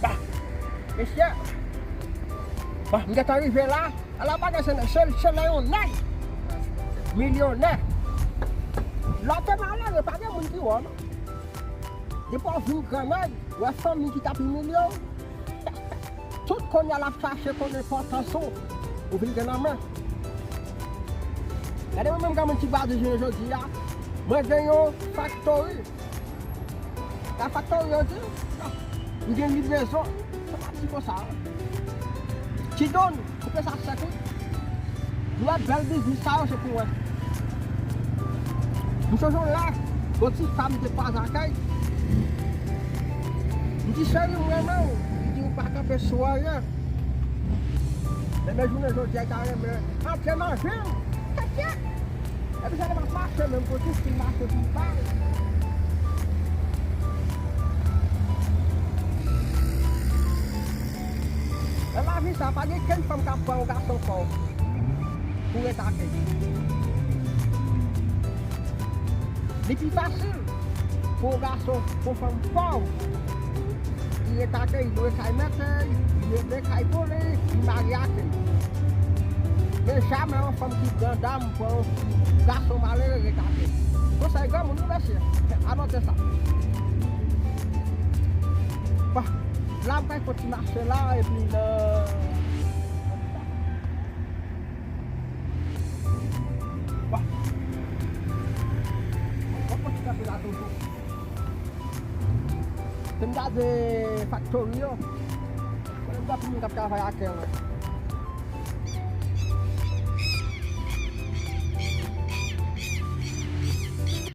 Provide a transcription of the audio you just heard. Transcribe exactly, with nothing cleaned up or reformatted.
Bah, mesye, bah, m gentan rive la. Ala bagay se, se, se lè yon nèg milyonè. Lè w te malere, pa gen moun ki wè w, non. Depi w vin gran nèg, w wè fanmi ki t ap imilye w. Tout kounye a l ap chache konn enpòtans ou. Ou vin gen nan men. Gade mwen menm kòman ti badi jounen jodi a. Mwen gen yon faktori. Sa faktori yo di, m gen livrezon. Sa pa ti konsa. Ti Don, koupe sa sèk wi. Nou wè bèl biznis sa yo se pou mwen. M sonje yon lè, yon ti fanm te kwaze ak li. M di, cheri, m renmen w. Li di, ou pa kanpe sou anyen. Men, men jounen jodi a, li ta renmen antre nan vi m. Kèt, kèt. Epi sa te pa mache menm, pou tou fin mache pou bay. Nan lavi sa, pa gen kenn fanm k ap pran yon gason fò pou ret ak li. Li pi fasil pou yon gason, pou yon fanm fò. Li ret ak li, li lwe kay mèt li, li mete kay pou li, li marye ak li. Men jamè yon fanm ki grandam pran yon gason malere ret ak li. Konsèy granmoun wi mesye, anote sa. Bon, la m pral fè ti mache la, epi nan Bon. Bon, bon, ti kanpe la toujou. Se m gade faktori yo. Konnen gen anpil moun k ap travay atè yo.